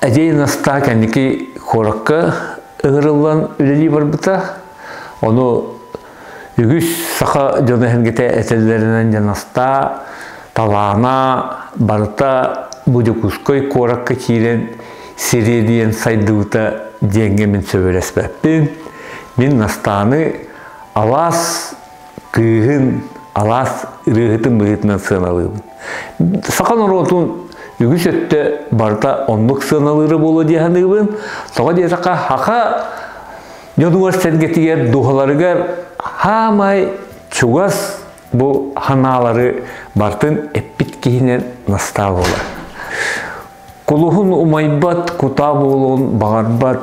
Эдьиий Настаа кэнники куоракка ыҥырыллан үлэлии барбыта. Ону үгүс саха дьоно эһэргэтэ этэллэринэн дьэ Настаа талаана барыта бу Дьокуускай куоракка киирэн сириэдийэн сайдыбыта диэҥҥэ мин сөбүлэспэппин. Мин Настааны алаас кыыһын, алаас ырыаһытын быһыытынан сыаналыыбын. Саха норуотун үгүс өттө барыта оннук сыаналыыра буолуо дии саныыбын. Тоҕо диэтэххэ, саха дьонугар-сэргэтигэр, дууһаларыгар хаамай чугас бу ханаалары бартын эппит киһинэн настаа буолар. Кулуһун умайбат, кутаа буолуон баҕарбат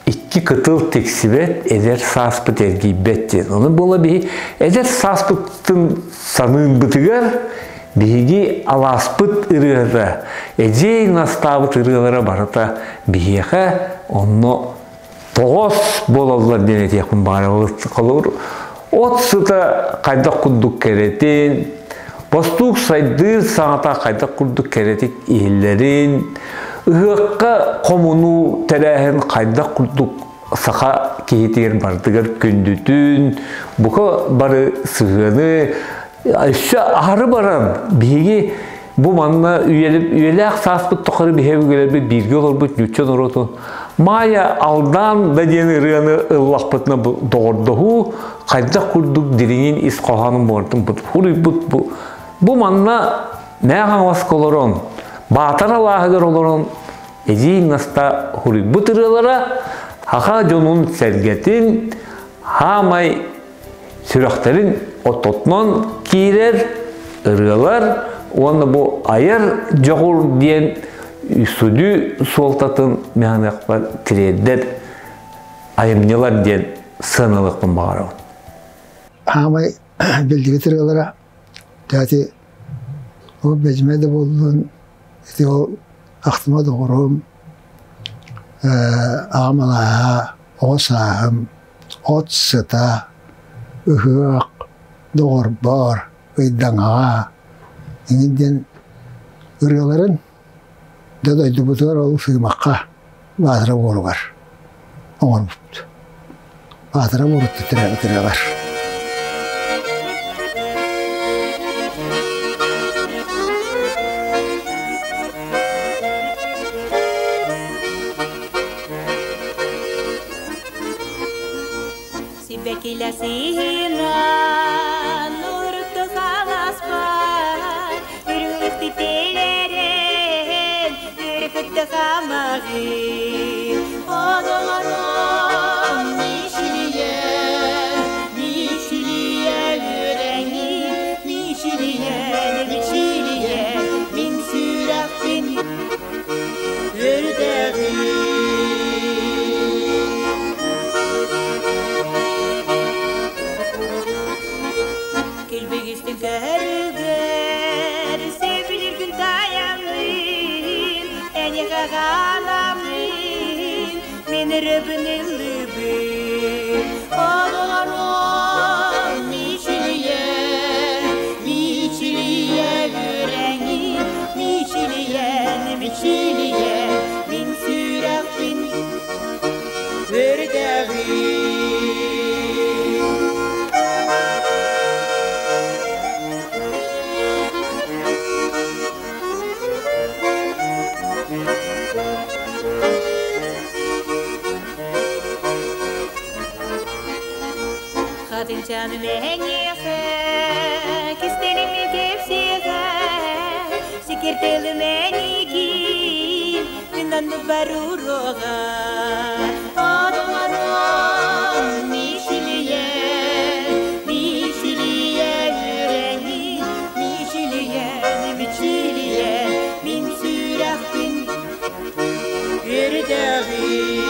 икки кытыл тиксибэт, эдэр сааспыт эргийбэт диэн. Ону буола биһи эдэр сааспытын саныырбытыгар биһиги алааспыт ырыата, эдьиэй настаабыт ырыалара барыта биһиэхэ онно тоҕос буолаллар диэн этиэхпин баҕарабыт. Холобур, от сыта хайдах курдук кэрэтин, бостуук сайдыы саҥата хайдах курдук кэрэтик иһиллэрин, ыһыахха хомунуу тэрээһин хайдах курдук саха киһитигэр барытыгар күндүтүн, бука бары сыһыаны өссө аһары баран биһиги бу манна үйэлээх сааспыт тухары биһиги бииргэ олорбут нуучча норуотун Маайа Алдан да диэн ырыаны ыллахпытына доҕордоһуу хайдах курдук дириҥин ис хоһоонун буортун хуруйбут бу бу манна Мээх Хаҥаласка олорон Баатар алааһыгар олорон эдьиий Наста хуруйбут ырыалара саха дьонун сэргэтин хаамай сүрэхтэрин оттотунан киирэр ырыалар уонна бу айар дьоҕур диэн сүдү суолтатын миһаныахпар тириэрдэр айымньылар диэн сыаналыахпын баҕарабын. Аамай биллибит ырыалара Тэти ол бэдьимэ да буоллун ити ол ахтыма доҕорум аҕам алааһа оҕо сааһым от сыта, ыһыах, доҕорбор, ыйдаҥаҕа эҥин диэн ырыаларын да дойдубутугар ол Сыымахха Баатара буоругар оҥорбут. Баатара буоруттан төрөөбүт ырыалар. Иласыһынан урутtu халаспар, үрүҥүктү телерен, үрүкүттү хамаҕын. Одолорум мичилийэн, мичилийэн үөрэҥин, мичилийэн, мичилийэн, мин сүрэхпин өрүтэҕин. Килбигистин көрүгэр, сөбүлүргүн таяммын, эниэхэ халаммын, мин өрөбүн ыллыбын. Одолорум мичилийэн, мичилийэн үөрэҥин, мичилийэн, мичилийэн, мин сүрэхпин өрүтэҕин. Хатынчаны мэҥиэхэ, кистэлэҥи кэпсиэхэ, сикиртэлим эйигин, мин оннук баруруоҕа. Одолорум мичилийэн, мичилийэн үөрэҥин, мичилийэн, мичилийэн, мин сүрэхпин өрүтэҕин.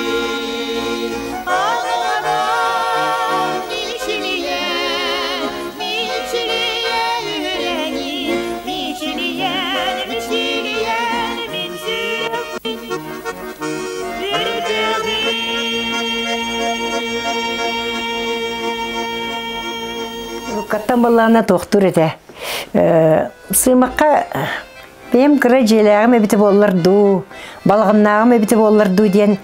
Одолорум мичилийэн, мичилийэн үөрэҥин, мичилийэн, мичилийэн, мин сүрэхпин өрүтэҕин. Уруккаттан баллаана туохтуур этэ. Сыымакка бэйэм кыра дьиэлээҕим эбитэ буоллар дуу, балаҕаннааҕым эбитэ буоллар дуу диэн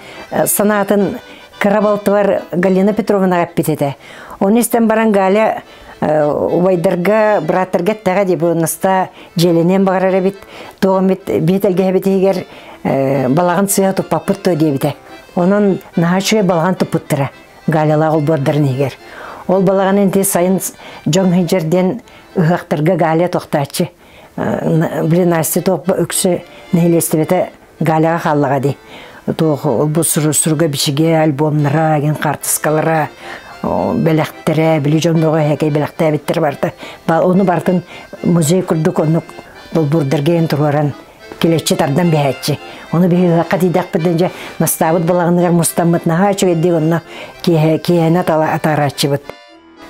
санаатын кыра балтыбар Галина Петровнаҕа эппит этэ. Ону истэн баран Галя убайдарга, бырааттарга эттэҕэ дии, бу Наста дьиэлэниэн баҕарар эбит, туох эмит биир тэлгэһэбит иһигэр балаҕан сыыһа туппаппыт дуо диэбитэ. Онон наһаа үчүгэй балаҕан туппуттара Галялаах олбуордарын иһигэр. Ол балаҕан инти сайын дьон сылдьар диэн ыһыахтарга Галя тохтооччу. Били Настя туох үксэ нэһилиэстибэтэ Галяҕа хааллаҕа дии. Туох бу суруга бичигэ, альбомнара, ген хаартыскалара, бэлэхтэрэ, били дьон бөҕө эһэкэй бэлэхтээбиттэр барыта. Ону барытын музей курдук оннук долбуурдарга эн туруоран килэччи тардан биһээччи. Ону биһи ыһыахха тиийдэхпитинэ дьэ настаабыт балаҕаныгар мустаммыт наһаа үчүгэйдик онно киэһэни атаарааччыбыт.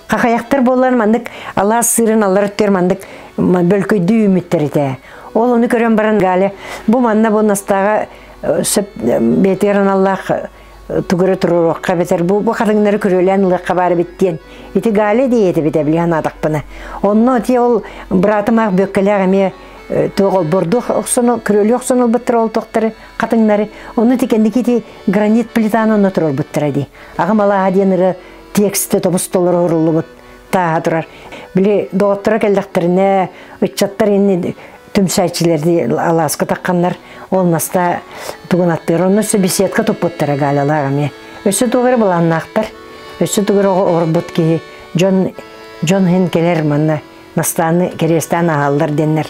Хахайахтар буоллар маннык алаас сыырын аллар өттүгэр маннык бөлкөйдүү үүммүттэр этэ. Ол ону көрөн баран Галя бу манна бу Настааҕа сөп бэйэтигэр аналлаах тугу эрэ туруоруохха эбэтэр бу хатыҥнары күрүөлээн ылыахха баар эбит диэн. Ити Галя диэти эбитэ били санаатахпына. Онно ити ол быраатым аах Бүөккэлээх эмиэ туох олбордуох охсон күрүөлүү охсон ылбыттар ол тохтары хатыҥнары. Ону ити кэнники ити гранит плитаны онно туруорбуттара дии. Аҕам алааһа диэн ырыа тексти тобус толору уруллубут тааһа турар. Били доҕотторо кэллэхтэринэ ыччаттар инни түмсээччилэрди алааска тахханнар ол наста тугун аттыыр. Онно өссө беседка туппуттара Галялаах эмиэ. Өссө туох эрэ былааннаахтар. Өссө тугу эрэ оҕорбут киһи дьон дьон иһин кэлэр манна Настааны кэриэстээн ааһаллар диэннэр.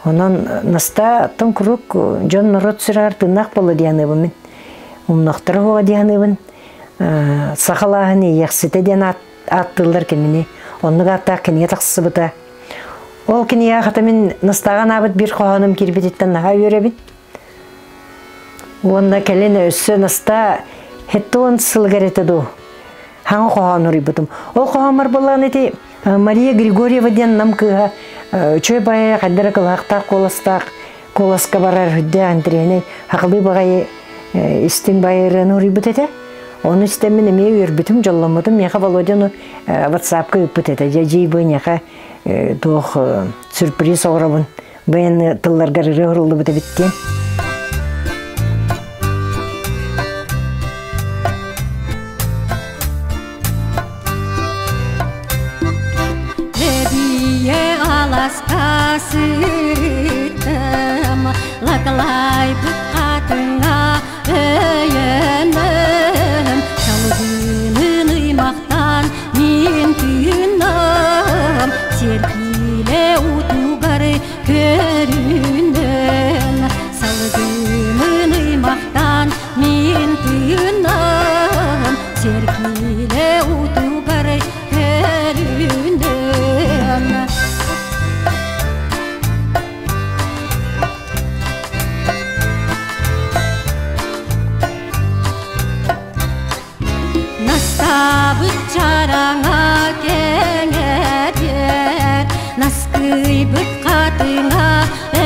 Онон Наста тон куруук дьон норуот сүрэҕэр тыыннаах буолла дии саныыбын мин. Умнохторо буола дии саныыбын. Сахалааһын иэйэхситэ диэн ааттыыллар кинини. Оннук ааттаах кинигэ тахсыбыта. Ол кинигэ хата мин Настааҕа анаабыт биир хоһоонум киирбититтэн наһаа үөрэбин. Уонна кэлин өссө Настаа 70 сылыгар этэ дуу хаҥа хоһоон уруйбутум. Ол хоһооммор буоллаҕына ити Мария Григорьева диэн нам кыыһа үчүгэй баҕайы хайдара кылаахтаах куоластаах куоласка барар үрдээх интэриэһинэй хахылыы баҕайы истиҥ баҕайы ырыаны уруйбут этэ. Ону истэммин эмиэ үөрбүтүм, дьолломмутум. Миэхэ Володя ону ватсапка ыыппыт этэ. Дьэ, дьиий бу эйиэхэ туох сюрприз оҥоробун. Бу эн тылларгар ырыа уһуруллубут эбит диэн. Эбие аласка сыттым, лакалайбыт хатыҥа өйөнөм, салгынын ыймахтан. Көрүнэн салгынын ыймахтан мин тыынан Сэркилэ утугар көрүнэн. Настаабыт чараҥа кэҥэтиэт, Наскыйбыт хатыҥа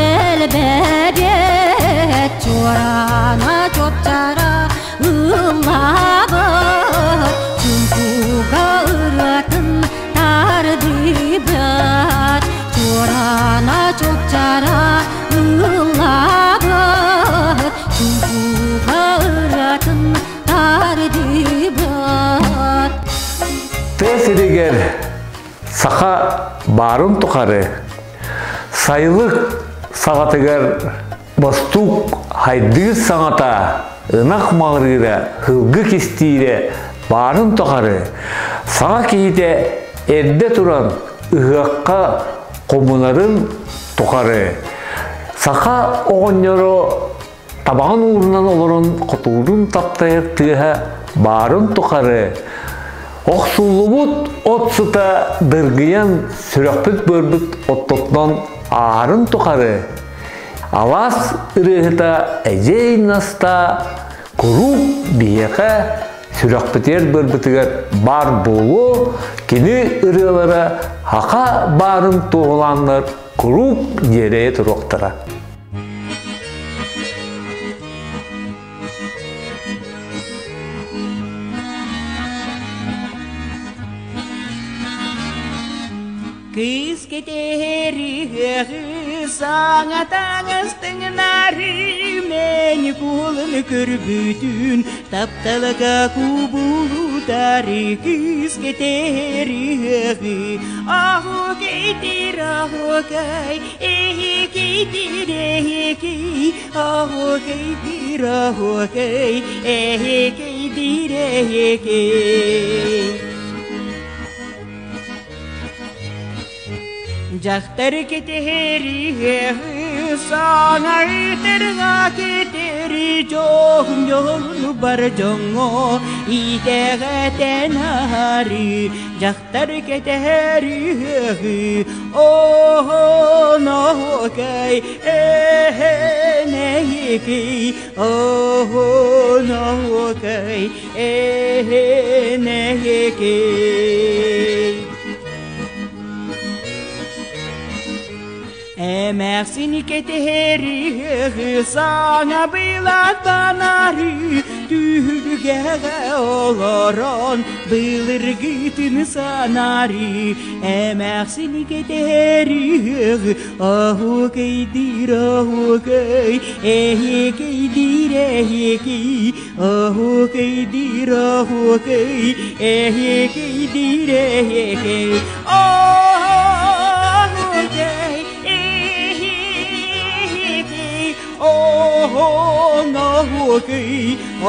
элбэбиэт, Чуораана чуопчара ыллаабыт, Чуҥкуга ырыатын тардыбыт, Чуораана чуопчара ыллаабыт, Чуҥкуга ырыатын тардыбыт. Тыа сиригэр саха баарын тухары сайылык саҕатыгар бостуук хайдыыр саҥата, ынах маҕырыыра, һылгы кистиирэ баарын тухары саҥа киһитэ эрдэ туран ыһыахха хомунарын тухары саха оҕонньоро табаҕын уурунан олорон хотуурун таптайар тыаһа баарын тухары охсуллубут от сыта дыргыйан сүрэхпит-быарбыт оттотунан ааһарын тухары алаас ырыаһыта Эдьиэй Настаа куруук биһиэхэ сүрэхпитигэр-быарбытыгар баар буолуо, кини ырыалара хаха баарын туоһулааннар куруук дьиэрэйэ туруохтара. Кыыс кэтэһэри саҥа таҥас тыҥнары мэни кулун көрбүтүн тапталга кубулутары кыыс кэтэһэри аху кейтир ахукай эхи кейтир эхи ахукай дир ахукай эхи кейдир эхи. Дьахтар кэтэһэри саҥа ыытырга кэтэри дьоһун дьолуну бар дьоҥҥо итэҕэтэн аһары дьахтар кэтэһэри оһоноһокай эһэнэйикий оһоноһокай эһэнэйикий. Эмээхсини кэтэһэри саҥа былааттанары түһүлгэҕэ олорон былыргытын санаары эмээхсини кэтэһэри оһуокайдыыр оһуокай эһиэкэйдиир эһиэкэй оһуокайдыыр оһуокай эһиэкэйдиир эһиэкэй оһуокай эһиэкэй оһоноһуокай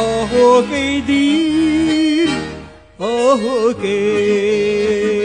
оһуокайдыыр оһуокай.